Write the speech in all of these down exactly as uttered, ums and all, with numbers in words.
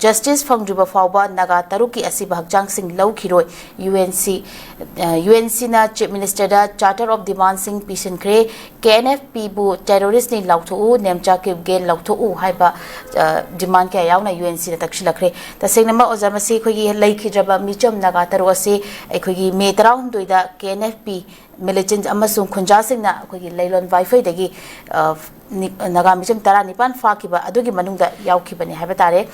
Justice ꯐꯪꯗ꯭ꯔꯤꯕ ꯐꯥꯎꯕ ꯅꯥꯒꯥ ꯇꯔꯨꯛꯀꯤ ꯑꯁꯤꯕ ꯍꯛꯆꯥꯡꯁꯤꯡ ꯂꯧꯈꯤꯔꯣꯏ꯫ U N C, U N ꯁꯤꯅ ꯆꯤꯐ ꯃꯤꯅꯤꯁꯇꯔꯗ ꯆꯥꯔꯇꯔ ꯑꯣꯐ ꯗꯤꯃꯥꯟꯁꯤꯡ ꯄꯤꯁꯤꯟꯈ꯭ꯔꯦ꯫ ꯀꯦ ꯑꯦꯟ ꯑꯦꯐ ꯄꯤꯕꯨ ꯇꯦꯔꯣꯔꯤꯁꯅꯤ ꯂꯥꯎꯊꯣꯛꯎ, ꯅꯦꯝꯆꯥ ꯀꯤꯞꯒꯦ ꯂꯧꯊꯣꯛꯎ ꯍꯥꯏꯕ ꯗꯤꯃꯥꯟ ꯀꯌꯥ ꯌꯥꯎꯅ ꯌꯨ ꯑꯦꯟ ꯁꯤꯗ ꯇꯛꯁꯤꯜꯂꯛꯈ꯭ꯔꯦ꯫ ꯇꯁꯦꯡꯅꯃꯛ ꯑꯣꯖꯥ, ꯃꯁꯤ ꯑꯩꯈꯣꯏꯒꯤ ꯂꯩꯈꯤꯗ꯭ꯔꯕ ꯃꯤꯆꯝ ꯅꯥꯒꯥ ꯇꯔꯨꯛ ꯑꯁꯤ ꯑꯩꯈꯣꯏꯒꯤ ꯃꯦ ꯇꯔꯥꯍꯨꯝꯗꯣꯏꯗ ꯀꯦ ꯑꯦꯟ ꯑꯦꯐ ꯄꯤ ꯃꯤꯂꯤꯇꯦꯟꯠ ꯑꯃꯁꯨꯡ ꯈꯨꯟꯖꯥꯁꯤꯡꯅ ꯑꯩꯈꯣꯏꯒꯤ ꯂꯩꯂꯣꯟ ꯋꯥꯏꯐꯩꯗꯒꯤ, ꯑ, ꯅꯤ-, ꯅꯥꯒꯥ ꯃꯤꯆꯝ ꯇꯔꯥꯅꯤꯄꯥꯟ ꯐꯥꯈꯤꯕ ꯑꯗꯨꯒꯤ ꯃꯅꯨꯡꯗ ꯌꯥꯎꯈꯤꯕꯅꯤ ꯍꯥꯏꯕ ꯇꯥꯔꯦ꯫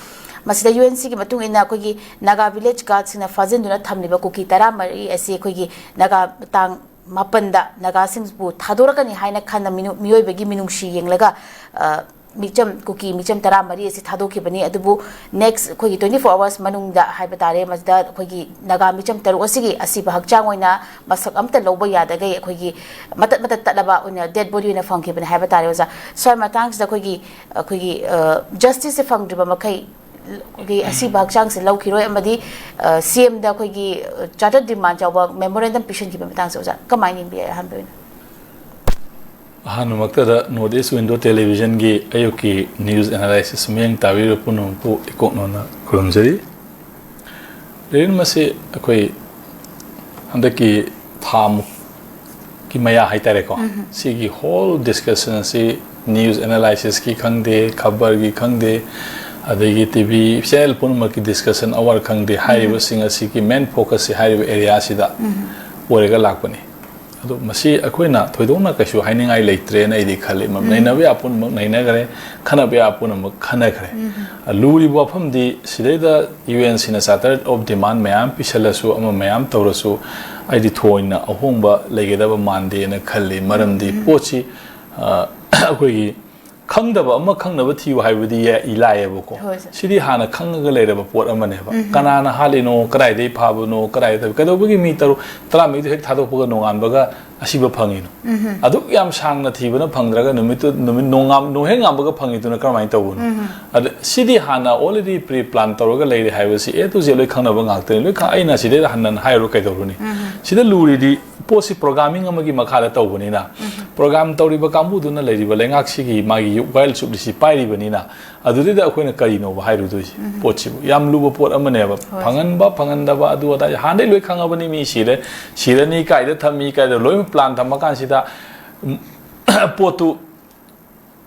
ꯃꯁꯤꯗ ꯌꯨ ꯑꯦꯟ ꯁꯤꯒꯤ ꯃꯇꯨꯡ ꯏꯟꯅ ꯑꯩꯈꯣꯏꯒꯤ ꯅꯥꯒꯥ ꯚꯤꯂꯦꯖ ꯒꯥꯔꯗꯁꯤꯡꯅ ꯐꯥꯖꯤꯟꯗꯨꯅ ꯊꯝꯂꯤꯕ ꯀꯨꯀꯤ ꯇꯔꯥꯃꯔꯤ ꯑꯁꯤ ꯑꯩꯈꯣꯏꯒꯤ ꯅꯥꯒꯥ ꯇꯥꯡ ꯃꯥꯄꯟꯗ ꯅꯥꯒꯥꯁꯤꯡꯕꯨ ꯊꯥꯗꯣꯔꯛꯀꯅꯤ ꯍꯥꯏꯅ ꯈꯟꯅ ꯃꯤꯅꯨ-, ꯃꯤꯑꯣꯏꯕꯒꯤ ꯃꯤꯅꯨꯡꯁꯤ ꯌꯦꯡꯂꯒ, ꯑ, ꯃꯤꯆꯝ, ꯀꯨꯀꯤ ꯃꯤꯆꯝ ꯇꯔꯥꯃꯔꯤ ꯑꯁꯤ ꯊꯥꯗꯣꯛꯈꯤꯕꯅꯤ꯫ ꯑꯗꯨꯕꯨ next ꯑꯩꯈꯣꯏꯒꯤ twenty four hours ꯃꯅꯨꯡꯗ ꯍꯥꯏꯕ ꯇꯥꯔꯦ, ꯃꯁꯤꯗ ꯑꯩꯈꯣꯏꯒꯤ ꯅꯥꯒꯥ ꯃꯤꯆꯝ ꯇꯔꯨꯛ ꯑꯁꯤꯒꯤ ꯑꯁꯤꯕ ꯍꯛꯆꯥꯡ ꯑꯣꯏꯅ ꯃꯁꯛ ꯑꯝꯇ ꯂꯧꯕ ꯌꯥꯗꯈꯩ ꯑꯩꯈꯣꯏꯒꯤ ꯃꯇꯠ ꯃꯇꯠ ꯇꯠꯂꯕ ꯑꯣꯏꯅ dead body ꯑꯣꯏꯅ ꯐꯪꯈꯤꯕꯅꯤ ꯍꯥꯏꯕ ꯇꯥꯔꯦ ꯑꯣꯖꯥ꯫ ꯁ꯭ꯋꯥꯏ ꯃꯇꯥꯡꯁꯤꯗ ꯑꯩꯈꯣꯏꯒꯤ, ꯑꯩꯈꯣꯏꯒꯤ, ꯑ, ꯖꯁꯇꯤꯁꯁꯦ ꯐꯪꯗ꯭ꯔꯤꯕ ꯃꯈꯩ ꯑꯩꯈꯣꯏꯒꯤ ꯑꯁꯤꯕ ꯍꯛꯆꯥꯡꯁꯦ ꯂꯧꯈꯤꯔꯣꯏ ꯑꯃꯗꯤ, ꯑ, ꯁꯤ ꯑꯦꯝꯗ ꯑꯩꯈꯣꯏꯒꯤ, ꯑ, ꯆꯥꯔꯇꯔ ꯗꯤꯃꯥꯟ ꯌꯥꯎꯕ memorandum ꯄꯤꯁꯤꯟꯈꯤꯕ ꯃꯇꯥꯡꯁꯦ ꯑꯣꯖꯥ ꯀꯃꯥꯏꯅ ꯌꯦꯡꯕꯤ ꯌꯥꯏ ꯑꯍꯥꯟꯕ ꯑꯣꯏꯅ? ꯑꯍꯥꯟꯕꯃꯛꯇꯗ North East Window Televisionꯒꯤ ꯑꯌꯨꯛꯀꯤ news analysis ꯃꯤꯠꯌꯦꯡ ꯇꯥꯕꯤꯔꯤꯕ ꯄꯨꯝꯅꯃꯛꯄꯨ ꯏꯀꯣꯛꯅꯅ ꯈꯨꯔꯨꯝꯖꯔꯤ꯫ ꯂꯩꯔꯤꯕ ꯃꯁꯤ ꯑꯩꯈꯣꯏ ꯍꯟꯗꯛꯀꯤ ꯊꯥꯃꯨꯛꯀꯤ ꯃꯌꯥ ꯍꯥꯏꯇꯥꯔꯦꯀꯣ, ꯎꯝ꯫ ꯁꯤꯒꯤ whole discussion ꯑꯁꯤ news analysisꯀꯤ ꯈꯪꯗꯦ, ꯈꯕꯔꯒꯤ ꯈꯪꯗꯦ, ꯑꯗꯒꯤ T V channel ꯄꯨꯝꯅꯃꯛꯀꯤ discussion hour ꯈꯪꯗꯦ, ꯎꯝ꯫ ꯍꯥꯏꯔꯤꯕꯁꯤꯡ ꯑꯁꯤꯒꯤ main focusꯁꯤ ꯍꯥꯏꯔꯤꯕ areaꯁꯤꯗ ꯎꯝ꯫ ꯑꯣꯏꯔꯒ ꯂꯥꯛꯄꯅꯤ꯫ ꯑꯗꯣ ꯃꯁꯤ ꯑꯩꯈꯣꯏꯅ ꯊꯣꯏꯗꯣꯛꯅ ꯀꯩꯁꯨ ꯍꯥꯏꯅꯤꯡꯉꯥꯏ ꯂꯩꯇ꯭ꯔꯦꯅ ꯑꯩꯗꯤ ꯈꯜꯂꯤ꯫ ꯃ-, ꯎꯝ꯫ ꯅꯩꯅꯕ ꯌꯥꯕ ꯄꯨꯝꯅꯃꯛ ꯅꯩꯅꯈ꯭ꯔꯦ, ꯈꯟꯅꯕ ꯌꯥꯕ ꯄꯨꯝꯅꯃꯛ ꯈꯟꯅꯈ꯭ꯔꯦ꯫ ꯎꯝ꯫ ꯂꯨꯔꯤꯕ ꯋꯥꯐꯝꯗꯤ ꯁꯤꯗꯩꯗ ꯌꯨ ꯑꯦꯟ ꯁꯤꯅ charter of demand ꯃꯌꯥꯝ ꯄꯤꯁꯜꯂꯁꯨ, ꯑꯃ ꯃꯌꯥꯝ ꯇꯧꯔꯁꯨ, ꯑꯩꯗꯤ ꯊꯣꯏꯅ ꯑꯍꯣꯡꯕ ꯂꯩꯒꯗꯕ ꯃꯥꯟꯗꯦꯅ ꯈꯜꯂꯤ꯫ ꯃꯔꯝꯗꯤ ꯎꯝ꯫ ꯄꯣꯠꯁꯤ, ꯑ, ꯑꯩꯈꯣꯏꯒꯤ ꯈꯪꯗꯕ ꯑꯃ ꯈꯪꯅꯕ ꯊꯤꯌꯨ ꯍꯥꯏꯕꯗꯤ ꯌꯥ-, ꯏꯂꯥꯏꯌꯦꯕꯀꯣ꯫ ꯍꯣꯏ, ꯁꯥꯔ꯫ ꯁꯤꯗꯤ ꯍꯥꯟꯅ ꯈꯪꯉꯒ ꯂꯩꯔꯕ ꯄꯣꯠ ꯑꯃꯅꯦꯕ꯫ ꯎꯝ꯫ ꯀꯅꯥꯅ ꯍꯥꯠꯂꯤꯅꯣ, ꯀꯗꯥꯏꯗꯒꯤ ꯐꯥꯕꯅꯣ, ꯀꯗꯥꯏꯗ, ꯀꯩꯗꯧꯕꯒꯤ ꯃꯤ ꯇꯔꯨꯛ, ꯇꯔꯥꯃꯔꯤꯗꯨ ꯍꯦꯛ ꯊꯥꯗꯣꯛꯄꯒ ꯅꯣꯡꯉꯥꯟꯕꯒ ꯑꯁꯤꯕ ꯐꯪꯉꯤꯅꯣ? ꯎꯝ꯫ ꯑꯗꯨꯛ ꯌꯥꯝ ꯁꯥꯡꯅ ꯊꯤꯕꯅ ꯐꯪꯗ꯭ꯔꯒ ꯅꯨꯃꯤꯠꯇꯨ, ꯅꯨꯃꯤꯠ ꯅꯣꯡꯉꯥꯝ-, ꯅꯣꯡꯍꯦꯛ ꯉꯥꯟꯕꯒ ꯐꯪꯉꯤꯗꯨꯅ ꯀꯔꯝꯍꯥꯏꯅ ꯇꯧꯕꯅꯣ? ꯎꯝ꯫ ꯑꯗ ꯁꯤꯗꯤ ꯍꯥꯟꯅ already pre plan ꯇꯧꯔꯒ ꯂꯩꯔꯦ ꯍꯥꯏꯕꯁꯤ A to Z ꯂꯣꯏ ꯈꯪꯅꯕ ꯉꯥꯛꯇꯅꯤ꯫ ꯂꯣꯏ ꯈꯪ-, ꯑꯩꯅ ꯁꯤꯗꯩꯗ ꯍꯟꯅ ꯍꯥꯏꯔꯨꯔ ꯀꯩꯗꯧꯔꯨꯅꯤ? ꯎꯝ꯫ ꯁꯤꯗ ꯂꯨꯔꯤꯗꯤ ꯄꯣꯠꯁꯤ programming ꯑꯃꯒꯤ ꯃꯈꯥꯗ ꯇꯧꯕꯅꯤꯅ, program ꯇꯧꯔꯤꯕ ꯀꯥꯡꯕꯨꯗꯨꯅ ꯂꯩꯔꯤꯕ ꯂꯩꯉꯥꯛꯁꯤꯒꯤ ꯃꯥꯒꯤ ꯌꯨꯛ ꯋꯥꯌꯦꯜ ꯆꯨꯞꯂꯤꯁꯤ ꯄꯥꯏꯔꯤꯕꯅꯤꯅ, ꯑꯗꯨꯗꯩꯗ ꯑꯩꯈꯣꯏꯅ ꯀꯔꯤꯅꯣꯕ ꯍꯥꯏꯔꯨꯗꯣꯏꯁꯤ? ꯄꯣꯠꯁꯤꯕꯨ ꯌꯥꯝ ꯂꯨꯕ ꯄꯣꯠ ꯑꯃꯅꯦꯕ꯫ ꯍꯣꯏ꯫ ꯐꯪꯍꯟꯕ ꯐꯪꯍꯟꯗꯕ ꯑꯗꯨ ꯑꯗꯥ ꯍꯥꯟꯅꯗꯩ ꯂꯣꯏ ꯈꯪꯉꯕꯅꯤ꯫ ꯃꯤ ꯁꯤꯔꯦ, ꯁꯤꯔꯅꯤ, ꯀꯥꯏꯗ ꯊꯝꯃꯤ, ꯀꯥꯏꯗ, ꯂꯣꯏꯅ plan ꯊꯝꯃꯀꯥꯟꯁꯤꯗ, ꯎꯝ, ꯄꯣꯠꯇꯨ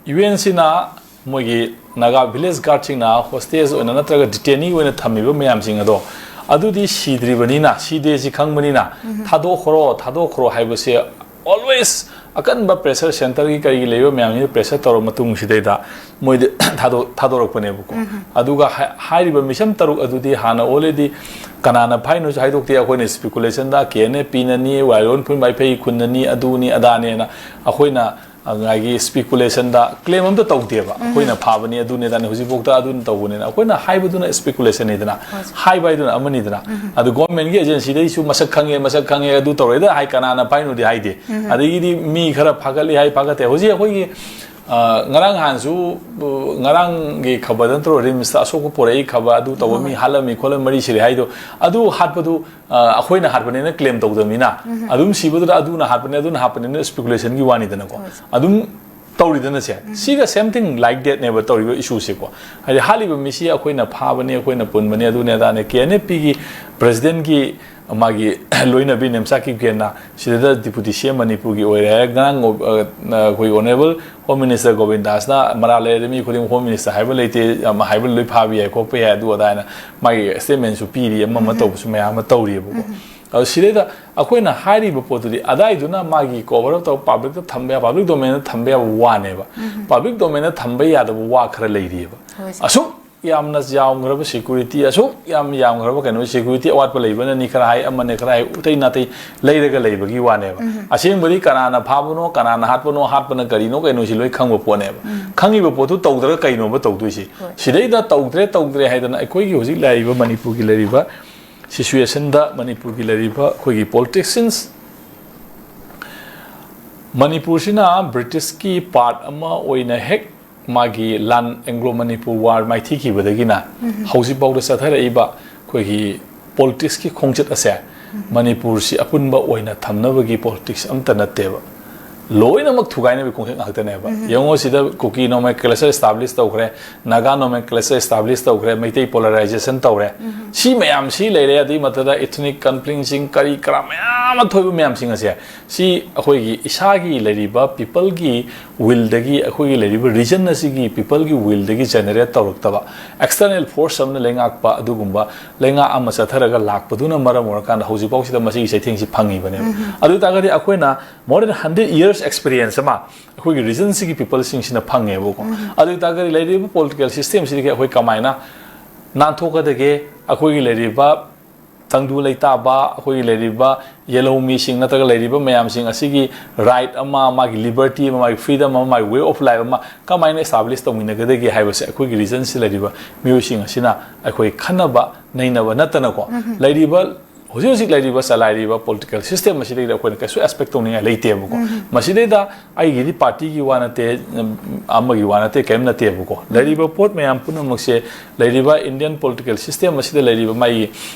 UN ꯁꯤꯅ ꯃꯣꯏꯒꯤ ꯅꯥꯒꯥ village guard ꯁꯤꯡꯅ hostage ꯑꯣꯏꯅ ꯅꯠꯇ꯭ꯔꯒ detainee ꯑꯣꯏꯅ ꯊꯝꯃꯤꯕ ꯃꯌꯥꯝꯁꯤꯡ ꯑꯗꯣ, ꯑꯗꯨꯗꯤ ꯁꯤꯗ꯭ꯔꯤꯕꯅꯤꯅ, ꯁꯤꯗꯦ ꯁꯤ ꯈꯪꯕꯅꯤꯅ, ꯊꯥꯗꯣꯛꯈ꯭ꯔꯣ, ꯊꯥꯗꯣꯛꯈ꯭ꯔꯣ ꯍꯥꯏꯕꯁꯦ always ꯑꯀꯟꯕ pressure, centre ꯒꯤ ꯀꯔꯤꯒꯤ ꯂꯩꯕ ꯃꯌꯥꯝꯁꯤꯅ pressure ꯇꯧꯔ ꯃꯇꯨꯡꯁꯤꯗꯩꯗ ꯃꯣꯏꯗꯤ ꯊꯥꯗꯣꯛ-, ꯊꯥꯗꯣꯔꯛꯄꯅꯦꯕꯀꯣ꯫ ꯑꯗꯨꯒ ꯍꯥꯏ-, ꯍꯥꯏꯔꯤꯕ mission ꯇꯔꯨꯛ ꯑꯗꯨꯗꯤ ꯍꯥꯟꯅ already ꯀꯅꯥꯅ ꯐꯥꯏꯅꯣꯁꯨ ꯍꯥꯏꯗꯣꯛꯇꯦ꯫ ꯑꯩꯈꯣꯏꯅ speculation the K N A ꯄꯤ ꯅꯅꯤ, ꯋꯥꯌꯦꯜꯂꯣꯟ ꯐꯨꯔꯨꯞ ꯃꯥꯏꯐꯩ ꯈꯨꯟꯅꯅꯤ, ꯑꯗꯨꯅꯤ ꯑꯗꯥꯅꯦꯅ ꯑꯩꯈꯣꯏꯅ ꯉꯥꯏꯒꯤ speculation ꯗ claim ꯑꯝꯇ ꯇꯧꯗꯦꯕ꯫ ꯑꯩꯈꯣꯏꯅ ꯐꯥꯕꯅꯤ, ꯑꯗꯨꯅꯤ ꯑꯗꯥꯅꯤ, ꯍꯧꯖꯤꯛꯐꯥꯎꯗ ꯑꯗꯨꯅ ꯇꯧꯕꯅꯤꯅ꯫ ꯑꯩꯈꯣꯏꯅ ꯍꯥꯏꯕꯗꯨꯅ speculation ꯅꯤꯗꯅ, ꯍꯣꯏ꯫ ꯍꯥꯏꯕ ꯍꯥꯏꯗꯨꯅ ꯑꯃꯅꯤꯗꯅ꯫ ꯑꯗꯨ government ꯒꯤ agency ꯗꯩꯁꯨ ꯃꯁꯛ ꯈꯪꯉꯦ, ꯃꯁꯛ ꯈꯪꯉꯦ, ꯑꯗꯨ ꯇꯧꯔꯦꯗ ꯍꯥꯏ, ꯀꯅꯥꯅ ꯐꯥꯏꯅꯣꯗꯤ ꯍꯥꯏꯗꯦ꯫ ꯑꯗꯒꯤꯗꯤ ꯃꯤ ꯈꯔ ꯐꯥꯒꯠꯂꯤ ꯍꯥꯏ, ꯐꯥꯒꯠꯇꯦ꯫ ꯍꯧꯖꯤꯛ ꯑꯩꯈꯣꯏꯒꯤ, ꯑ, ꯉꯔꯥꯡ ꯅꯍꯥꯟꯁꯨ, ꯑ, ꯉꯔꯥꯡꯒꯤ ꯈꯕꯔꯗ ꯅꯠꯇ꯭ꯔꯣ, ꯔꯤꯝꯁꯇ ꯑꯁꯣꯛꯄ ꯄꯣꯔꯛꯏ ꯈꯕꯔ, ꯑꯗꯨ ꯇꯧꯕ ꯍꯣꯏ, ꯃꯤ ꯍꯣꯏ꯫ ꯍꯥꯠꯂꯝꯃꯤ ꯈꯣꯠꯂꯝꯃꯤ ꯃꯔꯤ ꯁꯤꯔꯦ ꯍꯥꯏꯗꯣ꯫ ꯑꯗꯨ ꯍꯥꯠꯄꯗꯨ, ꯑ, ꯑꯩꯈꯣꯏꯅ ꯍꯥꯠꯄꯅꯦꯅ claim ꯇꯧꯗꯕꯅꯤꯅ, ꯑꯗꯨꯝ ꯁꯤꯕꯗꯨꯗ ꯑꯗꯨꯅ ꯍꯥꯠꯄꯅꯦ, ꯑꯗꯨꯅ ꯍꯥꯠꯄꯅꯦꯅ speculation ꯒꯤ ꯋꯥꯅꯤꯗꯅꯀꯣ꯫ ꯍꯣꯏ꯫ ꯑꯗꯨꯝ ꯇꯧꯔꯤꯗꯅ ꯁꯦ꯫ ꯁꯤꯒ same thing like that ꯅꯦꯕ ꯇꯧꯔꯤꯕ issue ꯁꯦꯀꯣ꯫ ꯍꯥꯏꯗꯤ ꯍꯥꯠꯂꯤꯕ ꯃꯤꯁꯤ ꯑꯩꯈꯣꯏꯅ ꯐꯥꯕꯅꯤ, ꯑꯩꯈꯣꯏꯅ ꯄꯨꯟꯕꯅꯤ, ꯑꯗꯨꯅꯦ ꯑꯗꯥꯅꯦ꯫ ꯀꯦ ꯑꯦꯟ ꯑꯦ ꯄꯤ ꯒꯤ president ꯀꯤ ꯃꯥꯒꯤ ꯂꯣꯏꯅꯕꯤ ꯅꯦꯝꯆꯥ ꯀꯤꯞꯒꯦꯟꯅ ꯁꯤꯗ deputy C M ꯃꯅꯤꯄꯨꯔꯒꯤ ꯑꯣꯏꯔꯦ ꯍꯥꯏꯔꯦ꯫ ꯉꯔꯥꯡ, ꯑ, ꯑꯩꯈꯣꯏ honourable Home Minister ꯒꯣꯕꯤꯟꯗꯥꯁꯅ ꯃꯔꯥꯜ ꯂꯩꯔꯗꯤ ꯃꯤ ꯈꯨꯗꯤꯡꯃꯛ Home Minister ꯍꯥꯏꯕ ꯂꯩꯇꯦ, ꯑꯃ ꯍꯥꯏꯕ ꯂꯣꯏ ꯐꯥꯕ ꯌꯥꯏ ꯈꯣꯠꯄ ꯌꯥꯏ ꯑꯗꯨ ꯑꯗꯥ ꯍꯥꯏꯅ ꯃꯥꯒꯤ statement ꯁꯨ ꯄꯤꯔꯤ, ꯑꯃ ꯑꯃ ꯇꯧꯕꯁꯨ ꯃꯌꯥꯝ ꯑꯃ ꯇꯧꯔꯤꯑꯕꯀꯣ꯫ ꯑꯗꯣ ꯁꯤꯗꯩꯗ ꯑꯩꯈꯣꯏꯅ ꯍꯥꯏꯔꯤꯕ ꯄꯣꯠꯇꯨꯗꯤ ꯑꯗꯥꯏꯗꯨꯅ ꯃꯥꯒꯤ cover up ꯇꯧ, public ꯇ ꯊꯝꯕ ꯌꯥ, public domain ꯗ ꯊꯝꯕ ꯌꯥꯕ ꯋꯥꯅꯦꯕ꯫ Public domain ꯗ ꯊꯝꯕ ꯌꯥꯗꯕ ꯋꯥ ꯈꯔ ꯂꯩꯔꯤꯑꯕ꯫ ꯍꯣꯏ, ꯁꯥꯔ꯫ ꯑꯁꯨꯛ ꯌꯥꯝꯅ ꯌꯥꯝꯈ꯭ꯔꯕ security, ꯑꯁꯨꯛ ꯌꯥꯝ ꯌꯥꯝꯈ꯭ꯔꯕ ꯀꯩꯅꯣ, security ꯑꯋꯥꯠꯄ ꯂꯩꯕꯅꯅꯤ ꯈꯔ ꯍꯥꯏ, ꯑꯃꯅ ꯈꯔ ꯍꯥꯏ, ꯎꯇꯩ ꯅꯥꯇꯩ ꯂꯩꯔꯒ ꯂꯩꯕꯒꯤ ꯋꯥꯅꯦꯕ꯫ ꯑꯁꯦꯡꯕꯗꯤ ꯀꯅꯥꯅ ꯐꯥꯕꯅꯣ, ꯀꯅꯥꯅ ꯍꯥꯠꯄꯅꯣ, ꯍꯥꯠꯄꯅ ꯀꯔꯤꯅꯣ, ꯀꯩꯅꯣꯁꯤ ꯂꯣꯏ ꯈꯪꯕ ꯄꯣꯠꯅꯦꯕ꯫ ꯈꯪꯉꯤꯕ ꯄꯣꯠꯇꯨ ꯇꯧꯗ꯭ꯔꯒ ꯀꯩꯅꯣꯕ ꯇꯧꯗꯣꯏꯁꯤ? ꯍꯣꯏ꯫ ꯁꯤꯗꯩꯗ ꯇꯧꯗ꯭ꯔꯦ, ꯇꯧꯗ꯭ꯔꯦ ꯍꯥꯏꯗꯅ ꯑꯩꯈꯣꯏꯒꯤ ꯍꯧꯖꯤꯛ ꯂꯩꯔꯤꯕ ꯃꯅꯤꯄꯨꯔꯒꯤ ꯂꯩꯔꯤꯕ situation ꯗ, ꯃꯅꯤꯄꯨꯔꯒꯤ ꯂꯩꯔꯤꯕ ꯑꯩꯈꯣꯏꯒꯤ politicians, ꯃꯅꯤꯄꯨꯔꯁꯤꯅ British ꯀꯤ part ꯑꯃ ꯑꯣꯏꯅ ꯍꯦꯛ ꯃꯥꯒꯤ ꯂꯥꯟ, Anglo Manipur War ꯃꯥꯏꯊꯤꯈꯤꯕꯗꯒꯤꯅ ꯍꯧꯖꯤꯛꯐꯥꯎꯗ ꯆꯠꯊꯔꯛꯏꯕ ꯑꯩꯈꯣꯏꯒꯤ politics ꯀꯤ ꯈꯣꯡꯆꯠ ꯑꯁꯦ ꯃꯅꯤꯄꯨꯔꯁꯤ ꯑꯄꯨꯟꯕ ꯑꯣꯏꯅ ꯊꯝꯅꯕꯒꯤ ꯄꯣꯂꯤꯇꯤꯛꯁ ꯑꯝꯇ ꯅꯠꯇꯦꯕ꯫ ꯂꯣꯏꯅꯃꯛ ꯊꯨꯒꯥꯏꯅꯕꯒꯤ ꯈꯣꯡꯆꯠ ꯉꯥꯛꯇꯅꯦꯕ꯫ ꯌꯦꯡꯉꯣ, ꯁꯤꯗ ꯀꯨꯀꯤ ꯅꯣꯃꯦꯟꯀ꯭ꯂꯦꯆꯔ ꯑꯦꯁꯇꯥꯕ꯭ꯂꯤꯁ ꯇꯧꯈ꯭ꯔꯦ, ꯅꯥꯒꯥ ꯅꯣꯃꯦꯟꯀ꯭ꯂꯦꯆꯔ ꯑꯦꯁꯇꯥꯕ꯭ꯂꯤꯁ ꯇꯧꯈ꯭ꯔꯦ, ꯃꯩꯇꯩ ꯄꯣꯂꯔꯥꯏꯖꯦꯁꯟ ꯇꯧꯔꯦ꯫ ꯁꯤ ꯃꯌꯥꯝꯁꯤ ꯂꯩꯔꯦ, ꯑꯗꯨꯒꯤ ꯃꯊꯛꯇ ꯏꯊꯅꯤꯛ ꯀꯟꯐ꯭ꯂꯤꯛꯁꯤꯡ ꯀꯔꯤ ꯀꯔꯥ ꯃꯌꯥꯝ ꯑꯃ ꯊꯣꯛꯏꯕ ꯃꯌꯥꯝꯁꯤꯡ ꯑꯁꯦ, ꯁꯤ ꯑꯩꯈꯣꯏꯒꯤ ꯏꯁꯥꯒꯤ ꯂꯩꯔꯤꯕ ꯄꯤꯄꯜꯒꯤ ꯋꯤꯜꯗꯒꯤ, ꯑꯩꯈꯣꯏꯒꯤ ꯂꯩꯔꯤꯕ ꯔꯤꯖꯟ ꯑꯁꯤꯒꯤ ꯄꯤꯄꯜꯒꯤ ꯋꯤꯜꯗꯒꯤ ꯖꯦꯅꯦꯔꯦꯠ ꯇꯧꯔꯛꯇꯕ, ꯑꯦꯛꯁꯇꯔꯅꯦꯜ ꯐꯣꯔꯁ ꯑꯃꯅ ꯂꯩꯉꯥꯛꯄ ꯑꯗꯨꯒꯨꯝꯕ ꯂꯩꯉꯥꯛ ꯑꯃ ꯆꯠꯊꯔꯒ ꯂꯥꯛꯄꯗꯨꯅ ꯃꯔꯝ ꯑꯣꯏꯔꯀꯥꯟꯗ ꯍꯧꯖꯤꯛꯐꯥꯎꯁꯤꯗ ꯃꯁꯤꯒꯤ ꯆꯩꯊꯦꯡꯁꯤ ꯐꯪꯉꯤꯕꯅꯦꯕ꯫ ꯑꯗꯨ ꯑꯣꯏ ꯇꯥꯔꯒꯗꯤ ꯑꯩꯈꯣꯏꯅ more than hundred years experience ꯑꯃ ꯑꯩꯈꯣꯏꯒꯤ ꯔꯤꯖꯟꯁꯤꯒꯤ ꯄꯤꯄꯜꯁꯤꯡꯁꯤꯅ ꯐꯪꯉꯦꯕꯀꯣ꯫ ꯑꯗꯨ ꯑꯣꯏ ꯇꯥꯔꯒꯗꯤ ꯂꯩꯔꯤꯕ ꯄꯣꯂꯤꯇꯤꯀꯦꯜ ꯁꯤꯁꯇꯦꯝꯁꯤꯗꯒꯤ ꯑꯩꯈꯣꯏ ꯀꯃꯥꯏꯅ ꯅꯥꯟꯊꯣꯛꯀꯗꯒꯦ? ꯑꯩꯈꯣꯏꯒꯤ ꯂꯩꯔꯤꯕ ꯇꯪꯗꯨ ꯂꯩꯇꯥꯕ, ꯑꯩꯈꯣꯏꯒꯤ ꯂꯩꯔꯤꯕ ꯌꯦꯜꯍꯧꯃꯤꯁꯤꯡ ꯅꯠꯇ꯭ꯔꯒ ꯂꯩꯔꯤꯕ ꯃꯌꯥꯝꯁꯤꯡ ꯑꯁꯤꯒꯤ ꯔꯥꯏꯠ ꯑꯃ, ꯃꯥꯒꯤ ꯂꯤꯕꯔꯇꯤ ꯑꯃ, ꯃꯥꯒꯤ ꯐ꯭ꯔꯤꯗꯝ ꯑꯃ, ꯃꯥꯒꯤ ꯋꯦ ꯑꯣꯐ ꯂꯥꯏꯐ ꯑꯃ ꯀꯃꯥꯏꯅ ꯑꯦꯁꯇꯥꯕ꯭ꯂꯤꯁ ꯇꯧꯃꯤꯟꯅꯒꯗꯒꯦ ꯍꯥꯏꯕꯁꯦ ꯑꯩꯈꯣꯏꯒꯤ ꯔꯤꯖꯟꯁꯤ ꯂꯩꯔꯤꯕ ꯃꯤꯑꯣꯏꯁꯤꯡ ꯑꯁꯤꯅ ꯑꯩꯈꯣꯏ ꯈꯟꯅꯕ ꯅꯩꯅꯕ ꯅꯠꯇꯅꯀꯣ, ꯂꯩꯔꯤꯕ ꯍꯧꯖꯤꯛ ꯍꯧꯖꯤꯛ ꯂꯩꯔꯤꯕ ꯆꯂꯥꯏꯔꯤꯕ ꯄꯣꯂꯤꯇꯤꯀꯦꯜ ꯁꯤꯁꯇꯦꯝ ꯑꯁꯤꯗꯩꯗ ꯑꯩꯈꯣꯏꯅ ꯀꯩꯁꯨ ꯑꯦꯛꯁꯄꯦꯛ ꯇꯧꯅꯤꯡꯉꯥꯏ ꯂꯩꯇꯦꯕꯀꯣ꯫ ꯃꯁꯤꯗꯩꯗ ꯑꯩꯒꯤꯗꯤ ꯄꯥꯔꯇꯤꯒꯤ ꯋꯥ ꯅꯠꯇꯦ, ꯎꯝ, ꯑꯃꯒꯤ ꯋꯥ ꯅꯠꯇꯦ, ꯀꯔꯤꯝ ꯅꯠꯇꯦꯕꯀꯣ꯫ ꯂꯩꯔꯤꯕ ꯄꯣꯠ ꯃꯌꯥꯝ ꯄꯨꯝꯅꯃꯛꯁꯦ, ꯂꯩꯔꯤꯕ ꯏꯟꯗꯤꯌꯟ ꯄꯣꯂꯤꯇꯤꯀꯦꯜ ꯁꯤꯁꯇꯦꯝ ꯑꯁꯤꯗ ꯂꯩꯔꯤꯕ ꯃꯥꯒꯤ,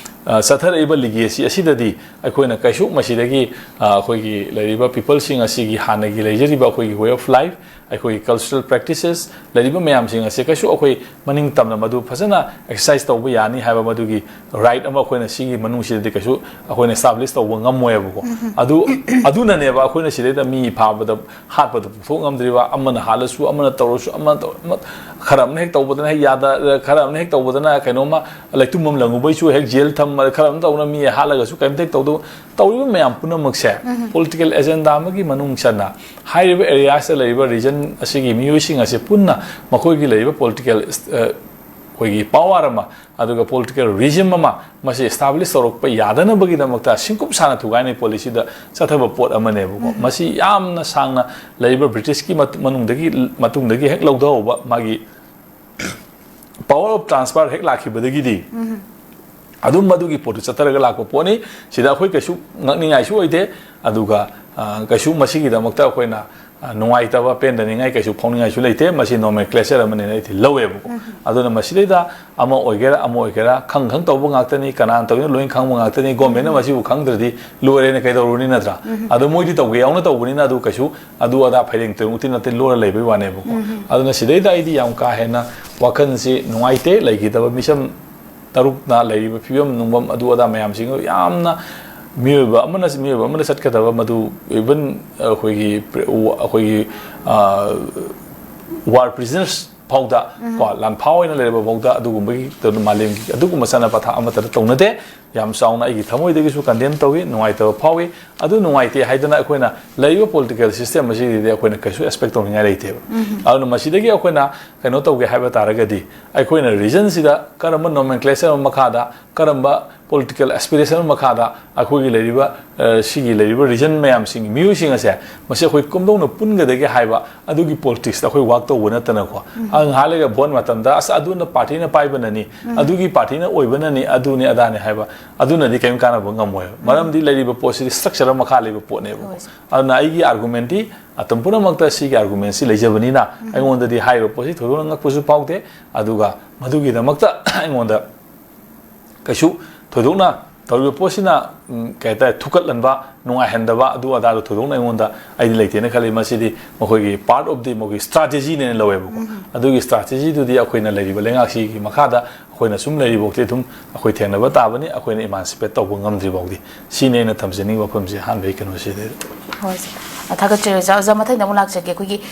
ꯑ, ꯆꯠꯊꯔꯛꯏꯕ ꯂꯤꯒꯦꯁꯤ ꯑꯁꯤꯗꯗꯤ ꯑꯩꯈꯣꯏꯅ ꯀꯩꯁꯨ ꯃꯁꯤꯗꯒꯤ, ꯑ, ꯑꯩꯈꯣꯏꯒꯤ ꯂꯩꯔꯤꯕ ꯄꯤꯄꯜꯁꯤꯡ ꯑꯁꯤꯒꯤ ꯍꯥꯟꯅꯒꯤ ꯂꯩꯖꯔꯤꯕ ꯑꯩꯈꯣꯏꯒꯤ ꯋꯦ ꯑꯣꯐ ꯂꯥꯏꯐ, ꯑꯩꯈꯣꯏꯒꯤ ꯀꯜꯆꯔꯦꯜ ꯄ꯭ꯔꯦꯛꯇꯤꯁꯦꯁ, ꯂꯩꯔꯤꯕ ꯃꯌꯥꯝꯁꯤꯡ ꯑꯁꯦ ꯀꯩꯁꯨ ꯑꯩꯈꯣꯏ ꯃꯅꯤꯡ ꯇꯝꯅ ꯃꯗꯨ ꯐꯖꯅ ꯑꯦꯛꯁꯔꯁꯥꯏꯁ ꯇꯧꯕ ꯌꯥꯅꯤ ꯍꯥꯏꯕ ꯃꯗꯨꯒꯤ ꯔꯥꯏꯠ ꯑꯃ ꯑꯩꯈꯣꯏꯅ ꯁꯤꯒꯤ ꯃꯅꯨꯡꯁꯤꯗꯗꯤ ꯀꯩꯁꯨ ꯑꯩꯈꯣꯏꯅ ꯑꯦꯁꯇꯥꯕ꯭ꯂꯤꯁ ꯇꯧꯕ ꯉꯝꯃꯣꯏꯕꯀꯣ꯫ ꯑꯗꯨ, ꯑꯗꯨꯅꯅꯦꯕ ꯑꯩꯈꯣꯏꯅ ꯁꯤꯗꯩꯗ ꯃꯤ ꯐꯥꯕꯗ ꯍꯥꯠꯄꯗ ꯄꯨꯊꯣꯛ ꯉꯝꯗ꯭ꯔꯤꯕ, ꯑꯃꯅ ꯍꯥꯠꯂꯁꯨ, ꯑꯃꯅ ꯇꯧꯔꯁꯨ, ꯑꯃꯅ ꯇꯧ-, ꯑꯃ, ꯈꯔ ꯑꯃꯅ ꯍꯦꯛ ꯇꯧꯕꯗꯅ ꯍꯦꯛ ꯌꯥꯗ, ꯈꯔ ꯑꯃꯅ ꯍꯦꯛ ꯇꯧꯕꯗꯅ ꯀꯩꯅꯣꯝꯃ ꯂꯩꯇꯨꯝ ꯑꯃ ꯂꯪꯉꯨꯕꯩꯁꯨ ꯍꯦꯛ ꯖꯦꯜ ꯊꯝꯕ, ꯈꯔ ꯑꯃꯅ ꯇꯧꯕꯅ ꯃꯤ ꯍꯥꯠꯂꯒꯁꯨ ꯀꯩꯝꯇ ꯍꯦꯛ ꯇꯧꯗꯕ, ꯇꯧꯔꯤꯕ ꯃꯌꯥꯝ ꯄꯨꯝꯅꯃꯛꯁꯦ ꯄꯣꯂꯤꯇꯤꯀꯦꯜ ꯑꯦꯖꯦꯟꯗꯥ ꯑꯃꯒꯤ ꯃꯅꯨꯡ ꯆꯟꯅ ꯍꯥꯏꯔꯤꯕ ꯑꯦꯔꯤꯌꯥꯁꯇ ꯂꯩꯔꯤꯕ ꯔꯤꯖꯟ ꯑꯁꯤꯒꯤ ꯃꯤꯑꯣꯏꯁꯤꯡ ꯑꯁꯤ ꯄꯨꯟꯅ ꯃꯈꯣꯏꯒꯤ ꯂꯩꯔꯤꯕ ꯄꯣꯂꯤꯇꯤꯀꯦꯜ, ꯑ, ꯑꯩꯈꯣꯏꯒꯤ ꯄꯋꯥꯔ ꯑꯃ, ꯑꯗꯨꯒ ꯄꯣꯂꯤꯇꯤꯀꯦꯜ ꯔꯤꯖꯤꯝ ꯑꯃ ꯃꯁꯤ ꯑꯦꯁꯇꯥꯕ꯭ꯂꯤꯁ ꯇꯧꯔꯛꯄ ꯌꯥꯗꯅꯕꯒꯤꯗꯃꯛꯇ ꯁꯤꯡꯀꯨꯞ ꯁꯥꯅ ꯊꯨꯒꯥꯏꯅꯩ ꯄꯣꯂꯤꯁꯤꯗ ꯆꯠꯊꯕ ꯄꯣꯠ ꯑꯃꯅꯦꯕꯀꯣ꯫ ꯃꯁꯤ ꯌꯥꯝꯅ ꯁꯥꯡꯅ ꯂꯩꯔꯤꯕ ꯕ꯭ꯔꯤꯇꯤꯁꯀꯤ ꯃꯇꯨ-, ꯃꯅꯨꯡꯗꯒꯤ, ꯃꯇꯨꯡꯗꯒꯤ ꯍꯦꯛ ꯂꯧꯊꯍꯧꯕ ꯃꯥꯒꯤ ꯄꯋꯥꯔ ꯑꯣꯐ ꯇ꯭ꯔꯥꯟꯁꯐꯔ ꯍꯦꯛ ꯂꯥꯛꯈꯤꯕꯗꯒꯤꯗꯤ ꯑꯗꯨꯝ ꯃꯗꯨꯒꯤ ꯄꯣꯠꯇꯨ ꯆꯠꯊꯔꯒ ꯂꯥꯛꯄ ꯄꯣꯠꯅꯤ꯫ ꯁꯤꯗ ꯑꯩꯈꯣꯏ ꯀꯩꯁꯨ ꯉꯛꯅꯤꯡꯉꯥꯏꯁꯨ ꯑꯣꯏꯗꯦ꯫ ꯑꯗꯨꯒ, ꯑ, ꯀꯩꯁꯨ ꯃꯁꯤꯒꯤꯗꯃꯛꯇ ꯑꯩꯈꯣꯏꯅ, ꯑ, ꯅꯨꯡꯉꯥꯏꯇꯕ, ꯄꯦꯟꯗꯅꯤꯡꯉꯥꯏ ꯀꯩꯁꯨ ꯐꯥꯎꯅꯤꯡꯉꯥꯏꯁꯨ ꯂꯩꯇꯦ꯫ ꯃꯁꯤ nomenclature ꯑꯃꯅꯦꯅ ꯑꯩꯗꯤ ꯂꯧꯋꯦꯕꯀꯣ꯫ ꯑꯗꯨꯅ ꯃꯁꯤꯗꯩꯗ ꯑꯃ ꯑꯣꯏꯒꯦꯔꯥ, ꯑꯃ ꯑꯣꯏꯒꯦꯔꯥ, ꯈꯪ ꯈꯪ ꯇꯧꯕ ꯉꯥꯛꯇꯅꯤ, ꯀꯅꯥꯅ ꯇꯧꯔꯤꯅꯣ ꯂꯣꯏꯅ ꯈꯪꯕ ꯉꯥꯛꯇꯅꯤ꯫ Governmentꯅ ꯃꯁꯤꯕꯨ ꯈꯪꯗ꯭ꯔꯗꯤ ꯂꯣꯏꯔꯦꯅ ꯀꯩꯗꯧꯔꯨꯅꯤ, ꯅꯠꯇ꯭ꯔꯥ? ꯑꯗꯣ ꯃꯣꯏꯗꯤ ꯇꯧꯒꯦ ꯌꯥꯎꯅ ꯇꯧꯕꯅꯤꯅ ꯑꯗꯨ ꯀꯩꯁꯨ ꯑꯗꯨ ꯑꯗꯥ ꯐꯩꯔꯦꯡ ꯇꯨꯔꯦꯡꯃꯨꯛꯇꯤ ꯅꯠꯇꯦ, ꯂꯣꯏꯔ ꯂꯩꯕꯩ ꯋꯥꯅꯦꯕꯀꯣ꯫ ꯑꯗꯨꯅ ꯁꯤꯗꯩꯗ ꯑꯩꯗꯤ ꯌꯥꯝ ꯀꯥ ꯍꯦꯟꯅ ꯋꯥꯈꯜꯁꯤ ꯅꯨꯡꯉꯥꯏꯇꯦ꯫ ꯂꯩꯈꯤꯗꯕ ꯃꯤꯁꯝ ꯇꯔꯨꯛꯅ ꯂꯩꯔꯤꯕ ꯐꯤꯕꯝ ꯅꯨꯡꯕꯝ ꯑꯗꯨ ꯑꯗꯥ ꯃꯌꯥꯝꯁꯤꯡꯗꯨ ꯌꯥꯝꯅ ꯃꯤꯑꯣꯏꯕ ꯑꯃꯅ, ꯃꯤꯑꯣꯏꯕ ꯑꯃꯅ ꯆꯠꯀꯗꯕ ꯃꯗꯨ even ꯑꯩꯈꯣꯏꯒꯤ, ꯑꯩꯈꯣꯏꯒꯤ, ꯑ, war prisoners ꯐꯥꯎꯗ, ꯀꯣ, ꯂꯥꯟꯐꯥ ꯑꯣꯏꯅ ꯂꯩꯔꯕ ꯐꯥꯎꯗ ꯑꯗꯨꯒꯨꯝꯕꯒꯤ ꯃꯥꯂꯦꯝꯒꯤ ꯑꯗꯨꯒꯨꯝꯕ ꯆꯠꯅ ꯄꯊꯥꯞ ꯑꯃꯠꯇꯗ ꯇꯧꯅꯗꯦ꯫ ꯌꯥꯝ ꯆꯥꯎꯅ ꯑꯩꯒꯤ ꯊꯃꯣꯏꯗꯒꯤꯁꯨ condemn ꯇꯧꯏ, ꯅꯨꯡꯉꯥꯏꯇꯕ ꯐꯥꯎꯏ꯫ ꯑꯗꯨ ꯅꯨꯡꯉꯥꯏꯇꯦ ꯍꯥꯏꯗꯅ ꯑꯩꯈꯣꯏꯅ ꯂꯩꯔꯤꯕ political system ꯑꯁꯤꯗꯗꯤ ꯑꯩꯈꯣꯏꯅ ꯀꯩꯁꯨ expect ꯇꯧꯅꯤꯡꯉꯥꯏ ꯂꯩꯇꯦꯕ꯫ ꯑꯗꯨꯅ ꯃꯁꯤꯗꯒꯤ ꯑꯩꯈꯣꯏꯅ ꯀꯩꯅꯣ ꯇꯧꯒꯦ ꯍꯥꯏꯕ ꯇꯥꯔꯒꯗꯤ, ꯑꯩꯈꯣꯏꯅ regionꯁꯤꯗ ꯀꯔꯝꯕ nomenclature ꯑꯃ ꯃꯈꯥꯗ, ꯀꯔꯝꯕ political aspiration ꯑꯃ ꯃꯈꯥꯗ ꯑꯩꯈꯣꯏꯒꯤ ꯂꯩꯔꯤꯕ, ꯑ, ꯁꯤꯒꯤ ꯂꯩꯔꯤꯕ region ꯃꯌꯥꯝꯁꯤꯡꯒꯤ ꯃꯤꯑꯣꯏꯁꯤꯡ ꯑꯁꯦ, ꯃꯁꯤ ꯑꯩꯈꯣꯏ ꯀꯝꯗꯧꯅ ꯄꯨꯟꯒꯗꯒꯦ ꯍꯥꯏꯕ ꯑꯗꯨꯒꯤ politicsꯇ ꯑꯩꯈꯣꯏ work ꯇꯧꯕ ꯅꯠꯇꯅꯀꯣ, ꯑ, ꯉꯥꯏꯍꯥꯛ ꯂꯩꯒ vote ꯃꯇꯝꯗ, "ꯑꯁ, ꯑꯗꯨꯅ partyꯅ ꯄꯥꯏꯕꯅꯅꯤ, ꯑꯗꯨꯒꯤ partyꯅ ꯑꯣꯏꯕꯅꯅꯤ, ꯑꯗꯨꯅꯤ ꯑꯗꯥꯅꯤ" ꯍꯥꯏꯕ, ꯑꯗꯨꯅꯗꯤ ꯀꯔꯤꯝ ꯀꯥꯟꯅꯕ ꯉꯝꯃꯣꯏꯕ꯫ ꯃꯔꯝꯗꯤ ꯂꯩꯔꯤꯕ ꯄꯣꯠꯁꯤꯗꯤ structure ꯑꯃ ꯃꯈꯥ ꯂꯩꯕ ꯄꯣꯠꯅꯦꯕꯀꯣ꯫ ꯍꯣꯏ꯫ ꯑꯗꯨꯅ ꯑꯩꯒꯤ argumentꯇꯤ ꯑꯗꯨꯝ ꯄꯨꯝꯅꯃꯛꯇ ꯁꯤꯒꯤ argumentꯁꯤ ꯂꯩꯖꯕꯅꯤꯅ, ꯑꯩꯉꯣꯟꯗꯗꯤ ꯍꯥꯏꯔꯤꯕ ꯄꯣꯠꯁꯤ ꯊꯣꯏꯗꯣꯛꯅ ꯉꯛꯄꯁꯨ ꯐꯥꯎꯗꯦ, ꯑꯗꯨꯒ ꯃꯗꯨꯒꯤꯗꯃꯛꯇ ꯑꯩꯉꯣꯟꯗ ꯀꯩꯁꯨ ꯊꯣꯏꯗꯣꯛꯅ ꯇꯧꯔꯤꯕ ꯄꯣꯠꯁꯤꯅ, ꯎꯝ, ꯀꯩ ꯍꯥꯏꯇꯥꯔꯦ, ꯊꯨꯀꯠꯍꯟꯕ, ꯅꯨꯡꯉꯥꯏꯍꯟꯗꯕ, ꯑꯗꯨ ꯑꯗꯥꯗꯣ ꯊꯣꯏꯗꯣꯛꯅ ꯑꯩꯉꯣꯟꯗ ꯑꯩꯗꯤ ꯂꯩꯇꯦꯅ ꯈꯜꯂꯤ꯫ ꯃꯁꯤꯗꯤ ꯃꯈꯣꯏꯒꯤ part of the, ꯃꯈꯣꯏꯒꯤ strategyꯅꯦꯅ ꯂꯧꯋꯦꯕꯀꯣ꯫ ꯑꯗꯨꯒꯤ strategyꯗꯨꯗꯤ ꯑꯩꯈꯣꯏꯅ ꯂꯩꯔꯤꯕ ꯂꯩꯉꯥꯛꯁꯤꯒꯤ ꯃꯈꯥꯗ ꯑꯩꯈꯣꯏꯅ ꯁꯨꯝ ꯂꯩꯔꯤꯐꯥꯎꯗꯤ ꯑꯗꯨꯝ ꯑꯩꯈꯣꯏ ꯊꯦꯡꯅꯕ ꯇꯥꯕꯅꯤ, ꯑꯩꯈꯣꯏꯅ emancipate ꯇꯧꯕ ꯉꯝꯗ꯭ꯔꯤꯐꯥꯎꯗꯤ꯫ ꯁꯤꯅꯤ ꯑꯩꯅ ꯊꯝꯖꯅꯤꯡꯕ ꯋꯥꯐꯝꯁꯦ ꯑꯍꯥꯟꯕꯒꯤ ꯀꯩꯅꯣꯁꯤꯗꯤ꯫ ꯍꯣꯏ, ꯁꯦ꯫ ꯊꯥꯒꯠꯆꯔꯤ, ꯑꯣꯖꯥ꯫ ꯑꯣꯖꯥ, ꯃꯊꯪꯗ ꯑꯃꯨꯛ ꯂꯥꯛꯆꯒꯦ꯫ ꯑꯩꯈꯣꯏꯒꯤ